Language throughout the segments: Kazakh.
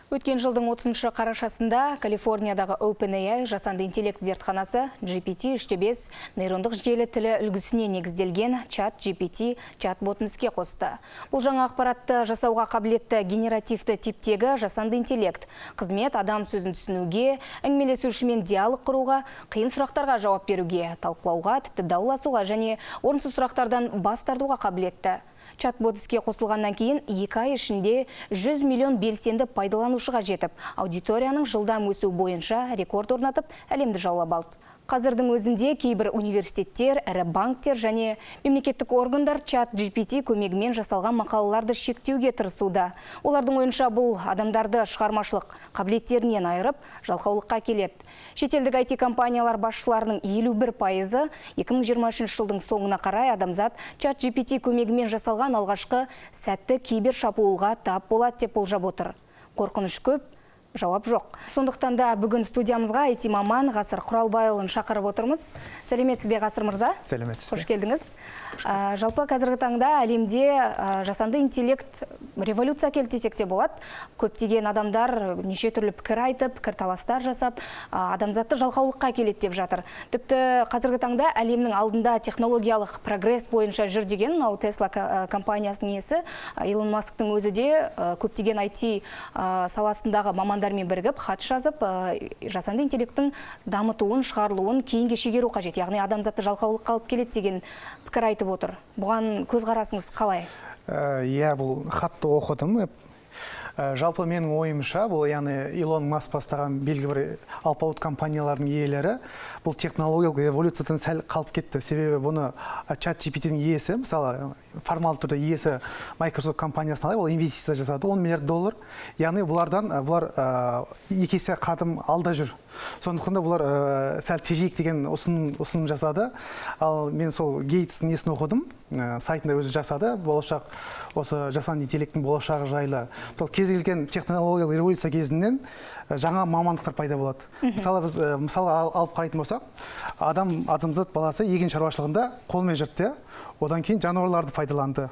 Өткен жылдың 30 қарашасында Калифорниядағы OpenAI жасанды интеллект зертханасы GPT 3.5 нейрондық желі тілі үлгісіне негізделген чат GPT чат-ботын іске қосты. Бұл жаңа ақпаратты жасауға қабілетті генеративті типтегі жасанды интеллект. Қызмет адам сөзін түсінуге, әңгімелесушімен диалог құруға, қиын сұрақтарға жауап беруге, талқылауға, тіпті дауласуға және орынсыз сұрақтардан бас тартуға қабілетті. Чат-бот іске қосылғаннан кейін 2 ай ішінде 100 миллион белсенді пайдаланушыға жетіп, аудиторияның жылдам өсуі бойынша рекорд орнатып, әлемді жаулап алды. Қазірдің өзінде кейбір университеттер, ірі банктер және мемлекеттік органдар чат GPT көмегімен жасалған мақалаларды шектеуге тырысуда. Олардың ойынша, бұл адамдарды шығармашылық қабілеттерінен айырып, жалқаулыққа келеді. Шетелдік IT компаниялар басшыларының 51%-ы 2023 жылдың соңына қарай адамзат чат GPT көмегімен жасалған алғашқы сәтті кибер шабуылға тап болады деп болжап отыр. Қорқыныш көп, жауап жоқ. Сондықтан да бүгін студиямызға IT маман Ғасыр Құралбайұлын шақырып отырмыз. Сәлеметсіз бе, Ғасыр мырза? Сәлеметсіз бе. Қош келдіңіз. Жалпы қазіргі таңда әлемде жасанды интеллект революция әкелді десек те болады. Көптеген адамдар неше түрлі пікір айтып, пікір таластар жасап, адамзатты жалқаулыққа әкеледі деп жатыр. Тіпті қазіргі таңда әлемнің алдында технологиялық прогресс бойынша жүр деген мынау Тесла компаниясының иесі Илон Масктың өзі де көптеген IT саласындағы мамандармен бірігіп хат жазып, жасанды интеллекттің дамытуын, шығарылуын кейінге шегеру қажет. Яғни адамзатты жалқаулыққа алып келеді деген пікір айтып отыр. Бұған көзқарасыңыз қалай? Иә, бұл хатты оқыдым. Жалпы менің ойымша, бұл, яғни Илон Маск бастаған белгілі бір алпауыт компаниялардың иелері бұл технологиялық революциядан сәл қалып кетті. Себебі бұны чат GPT-дің иесі, мысалы, формалды түрде иесі Microsoft компаниясын алайық, ол инвестиция жасады 10 миллиард доллар. Яғни бұлардан бұлар 2 есе қадым алда жүр. Сондықтан да бұлар сәл тежейік деген ұсыным жасады. Ал мен сол Гейтстің несін оқыдым, сайтында өзі жасады, болашақ, осы жасанды интеллекттің болашағы жайлы. Мысалы, кез келген технологиялық революция кезінен жаңа мамандықтар пайда болады. Мысалы, біз мысалы алып қарайтын болсақ, адамзат баласы егін шаруашылығында қолмен жүрді, одан кейін жануарларды пайдаланды.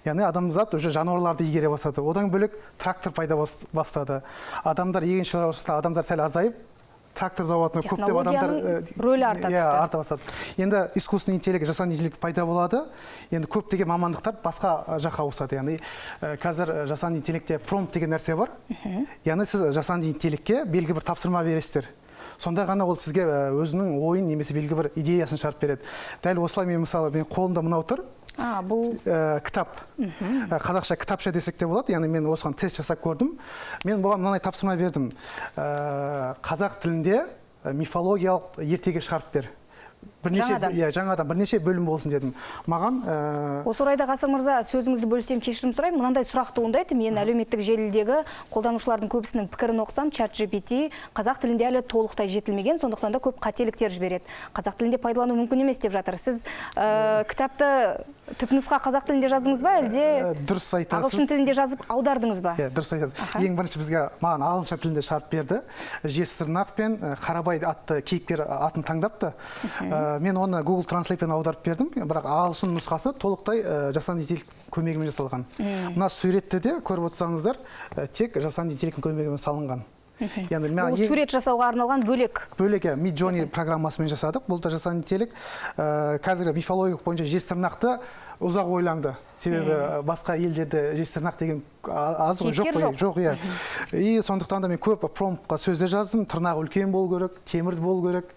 Яғни адамзат уже жануарларды игере бастады. Одан бөлек трактор пайда бастады. Адамдар егін шаруашылығында адамдар сәл азайып, трактор зауытына көптеп адамдар Технологияның рөлі арта түсті. Арта бастады. Енді искусственный интеллект, жасанды интеллект пайда болады. Енді көптеген мамандықтар басқа жаққа ауысады. Яғни қазір жасанды интеллектте промпт деген нәрсе бар. Яғни сіз жасанды интеллектке белгілі бір тапсырма бересіздер. Сонда ғана ол сізге өзінің ойын немесе белгілі бір идеясын шығарып береді. Дәл осылай мен, мысалы, мен қолымда мынау тұр. А, бұл Кітап. Қазақша кітапша десек те болады. Яғни мен осыған тест жасап көрдім. Мен бұған мынандай тапсырма бердім: Қазақ тілінде мифологиялық ертегі шығарып бер. Бірнеше Жаңадан. Иә, жаңадан бірнеше бөлім болсын дедім. Маған Осы орайда, Ғасыр мырза, сөзіңізді бөлсем, кешірім сұраймын. Мынандай сұрақ туындайды. Мен әлеуметтік желідегі қолданушылардың көбісінің пікірін оқысам, чат GPT қазақ тілінде әлі толықтай жетілмеген, сондықтан да көп қателіктер жібереді. Қазақ тілінде пайдалану мүмкін емес деп жатыр. Сіз кітапты түпнұсқа қазақ тілінде жаздыңыз ба, әлде Дұрыс айтасыз. ағылшын тілінде жазып аудардыңыз ба? Иә, дұрыс айтасыз. Ең бірінші бізге, маған ағылшын тілінде шығарып берді. Жезтырнақ пен Қарабай атты кейіпкер атын таңдапты. Мен оны Google Translate-пен аударып бердім, бірақ ағылшын нұсқасы толықтай жасанды интеллект көмегімен жасалған. Мына суретті де көріп отырсаңыздар, тек жасанды интеллекттің көмегімен салынған. Яғни Бұл сурет жасауға арналған бөлек. Бөлек, иә, Midjourney программасымен жасадық. Бұл да жасанды интеллект. Қазіргі мифологиялық бойынша жезтырнақты ұзақ ойланды. Себебі басқа елдерде жезтырнақ деген аз ғой, жоқ Кейіпкер қой, жоқ. Жоқ, иә. И сондықтан да мен көп промптқа сөздер жаздым. Тырнағы үлкен болу керек, темірді болу керек,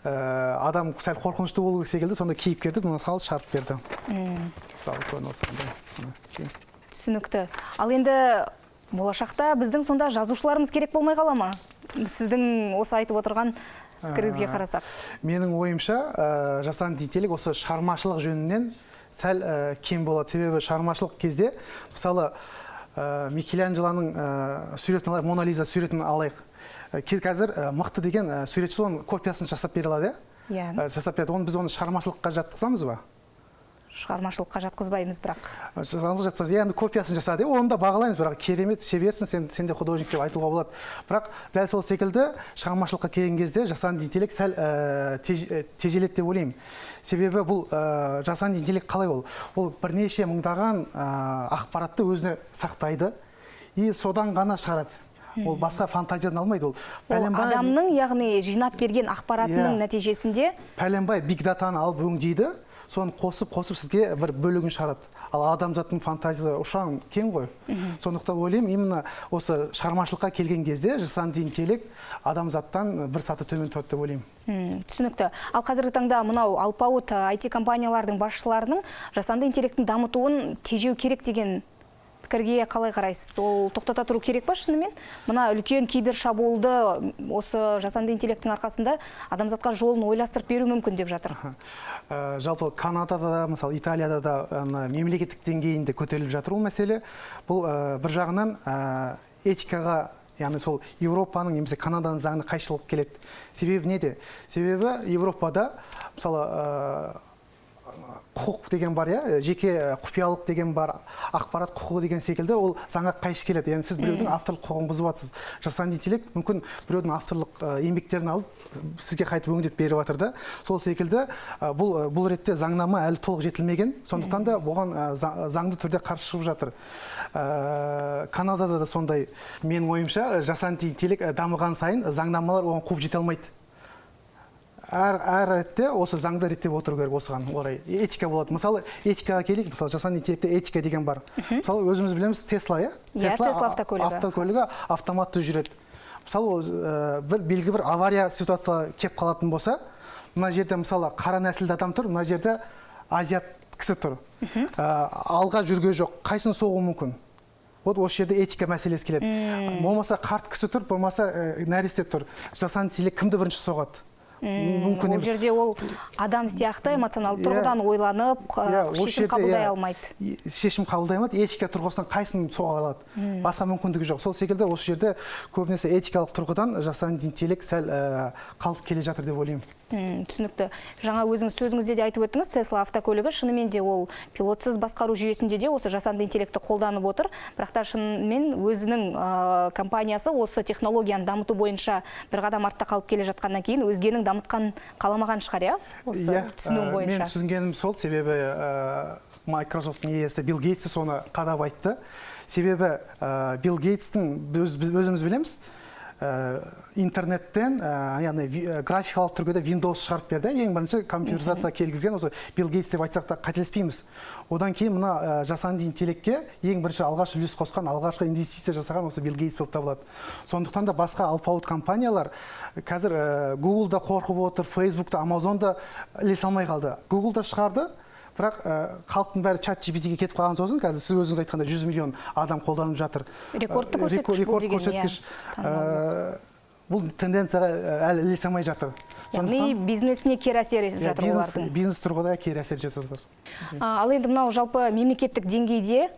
адам сәл қорқынышты болу керек секілді. Сонда кейіпкерді мына салып шығарып берді. Мысалы, көрініп отырғандай. Мына. Түсінікті. Ал енді болашақта біздің сонда жазушыларымыз керек болмай қала ма? Сіздің осы айтып отырған пікіріңізге қарасақ. Менің ойымша, жасанды интеллект осы шығармашылық жөнінен сәл кем болады. Себебі шығармашылық кезде, мысалы, Микеланджелоның суретін алайық, Мона Лиза суретін алайық. Қазір мықты деген суретші оның копиясын жасап бере алады, иә? Иә. Жасап береді. Оны біз оны шығармашылыққа жатқызамыз ба? Шығармашылыққа жатқызбаймыз бірақ. Шығармашылық жатқызбаймыз. Яғни копиясын жасады, оны да бағалаймыз, бірақ керемет шеберсің, сен де художник деп айтуға болады. Бірақ дәл сол секілді шығармашылыққа келген кезде жасанды интеллект сәл тежеледі деп ойлаймын. Себебі бұл жасанды интеллект қалай ол? Ол бірнеше мыңдаған ақпаратты өзіне сақтайды и содан ғана шығарады. Ол басқа фантазиядан алмайды. Ол адамның, яғни жинап берген ақпаратының нәтижесінде пәленбай биг датаны алып өңдейді, соны қосып-қосып сізге бір бөлігін шығарады. Ал адамзаттың фантазиясы ұшаң кең ғой. Сондықтан ойлаймын, именно осы шығармашылыққа келген кезде жасанды интеллект адамзаттан бір саты төмен тұрады деп ойлаймын. Түсінікті. Ал қазіргі таңда мынау алпауыт IT компаниялардың басшыларының жасанды интеллектің дамытуын тежеу керек деген пікірге қалай қарайсыз? Ол тоқтата тұру керек па шынымен? Мына үлкен кибершабуылды осы жасанды интеллекттің арқасында адамзатқа жолын ойластырып беру мүмкін деп жатыр. Жалпы Канадада да, мысалы Италияда да мемлекеттік деңгейінде көтеріліп жатыр ол мәселе. Бұл бір жағынан этикаға, яғни сол Еуропаның немесе Канаданың заңына қайшылық келеді. Себебі неде? Себебі Еуропада, мысалы, құқық деген бар, жеке құпиялық деген бар, ақпарат құқығы деген секілді, ол заңға қайшы келеді. Яғни сіз біреудің авторлық құқығын бұзып жатсыз. Жасанды интеллект мүмкін біреудің авторлық еңбектерін алып сізге қайтып өңдеп беріп жатыр да. Сол секілді бұл ретте заңнама әлі толық жетілмеген. Сондықтан да бұған заңды түрде қарсы шығып жатыр. Канадада да сондай. Менің ойымша, жасанды интеллект дамыған сайын заңнамалар оған қуып жете алмайды. Әр ретте осы заңды реттеп отыру керек, осыған орай. Этика болады. Мысалы, этикаға келейік, мысалы, жасанды интеллектте этика деген бар. Мысалы, өзіміз білеміз, Тесла, иә? Тесла автокөлігі. Автокөлігі автоматты жүреді. Мысалы, ол белгілі бір авария ситуация келіп қалатын болса, мына жерде, мысалы, қара нәсілді адам тұр, мына жерде азиат кісі тұр. Алға жүрген жоқ, қайсыны соғуы мүмкін? Вот осы жерде этика мәселесі келеді. Болмаса қарт кісі тұр, болмаса нәресте тұр. Жасанды интеллект кімді бірінші соғады? Ол жерде ол адам сияқты эмоционалды тұрғыдан ойланып, шешім қабылдай алмайды. Шешім қабылдай алмайды, этика тұрғысынан қайсыны соға алады? Басқа мүмкіндігі жоқ. Сол секілді осы жерде көбінесе этикалық тұрғыдан жасанды интеллект сәл қалып келе жатыр деп ойлаймын. Түсінікті. Жаңа өзіңіз сөзіңізде де айтып өттіңіз, Тесла автокөлігі шынымен де ол пилотсыз басқару жүйесінде де осы жасанды интеллектті қолданып отыр. Бірақ та шынымен өзінің компаниясы осы технологияны дамыту бойынша бір қадам артта қалып келе жатқаннан кейін өзгенің дамытқан қаламаған шығар, иә? Осы түсінуім бойынша. Мен түсінгенім сол, себебі Microsoft-тың иесі Билл Гейтс соны қадап айтты. Себебі Билл Гейтстің өзіміз білеміз, интернеттен, яғни графикалық түрде Windows шығарып берді. Ең бірінші компьютеризация келгізген осы Билл Гейтс деп айтсақ та қателеспейміз. Одан кейін мына жасанды интеллектке ең бірінші алғаш үлес қосқан, алғашқы инвестиция жасаған осы Билл Гейтс болып табылады. Сондықтан да басқа алпауыт компаниялар қазір Google-да қорқып отыр, Facebook-та, Amazon-да ілесе алмай қалды. Google-да шығарды, бірақ халықтың бәрі чат GPT-ге кетіп қалған сосын, қазір сіз өзіңіз айтқандай 100 миллион адам қолданып жатыр. Рекордты көрсеткіш бұл деген, иә. Бұл тенденцияға әлі ілесе алмай жатыр. Яғни бизнесіне кері әсер етіп жатыр олардың. Бизнес тұрғыда кері әсер етіп жатыр. Ал енді мынау жалпы мемлекеттік деңгейде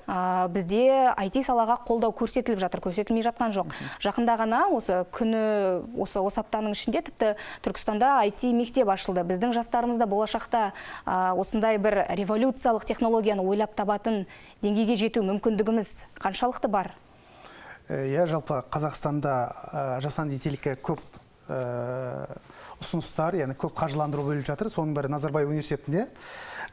бізде IT салаға қолдау көрсетіліп жатыр, көрсетілмей жатқан жоқ. Жақында ғана осы күні, осы аптаның ішінде тіпті Түркістанда IT мектеп ашылды. Біздің жастарымыз да болашақта осындай бір революциялық технологияны ойлап табатын деңгейге жету мүмкіндігіміз қаншалықты бар? Иә, жалпы Қазақстанда жасанды интеллектке көп ұсыныстар, яғни көп қаржыландыру бөліп жатыр. Соның бірі Назарбаев университетінде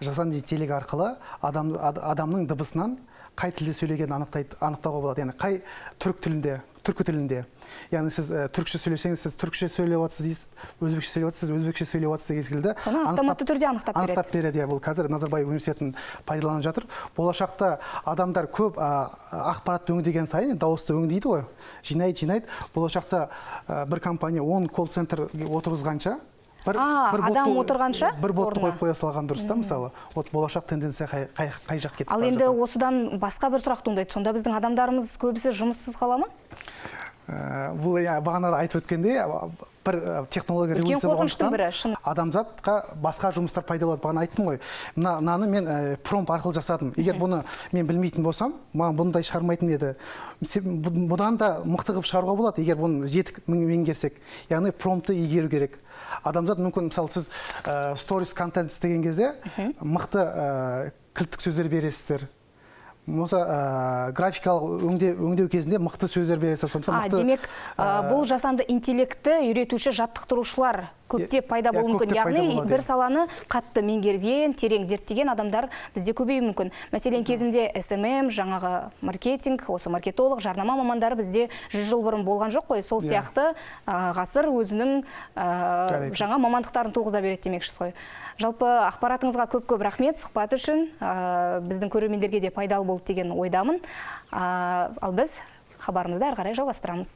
жасанды интеллект арқылы адамның дыбысынан қай тілде сөйлегенін анықтауға болады. Яғни қай түрік тілінде, түркі тілінде. Яғни сіз түркше сөйлесеңіз, сіз түркше сөйлеп жатсыз дейсіз, өзбекше сөйлеп жатсыз, өзбекше сөйлеп жатсыз деген секілді. Соны автоматты түрде анықтап береді. Анықтап береді, иә, бұл қазір Назарбаев университетін пайдаланып жатыр. Болашақта адамдар көп ақпаратты өңдеген сайын, дауысты өңдейді ғой, жинайды, жинайды. Болашақта бір компания 10 колл-центр отырғызғанша, адам отырғанша, бір ботты қойып қоя салған дұрыс та, мысалы. Вот болашақ тенденция қай жақ кетіп Ал бара енді жатыр? осыдан басқа бір сұрақ туындайды. Сонда біздің адамдарымыз көбісі жұмыссыз қала ма? Бұл, иә, бағана да айтып өткендей, бір технология Үлкен революция қорқыныштың болғандықтан бірі, шын. Адамзатқа басқа жұмыстар пайда болады. Бағана айттым ғой, мынаны мен промпт арқылы жасадым. Егер бұны мен білмейтін болсам, маған бұндай шығармайтын еді. Бұдан да мықты қылып шығаруға болады, егер бұны жетік меңгерсек. Яғни промптты игеру керек. Адамзат мүмкін, мысалы, сіз сторис контент істеген кезде мықты кілттік сөздер бересіздер. Болмаса графикалық өңдеу кезінде мықты сөздер бересіздер. Сондықтан мықты, Демек, бұл жасанды интеллектті үйретуші жаттықтырушылар Көптеп пайда болуы мүмкін. Көптеп пайда Яғни болады, бір иә. саланы қатты меңгерген, терең зерттеген адамдар бізде көбеюі мүмкін. Мәселен, кезінде СММ, жаңағы маркетинг, осы маркетолог, жарнама мамандары бізде 100 жыл бұрын болған жоқ қой. Сол сияқты ғасыр өзінің жаңа мамандықтарын туғыза береді демекшісіз ғой. Жалпы, ақпаратыңызға көп-көп рахмет, сұхбат үшін. Біздің көрермендерге де пайдалы болды деген ойдамын. Ал біз хабарымызды әрі қарай жалғастырамыз.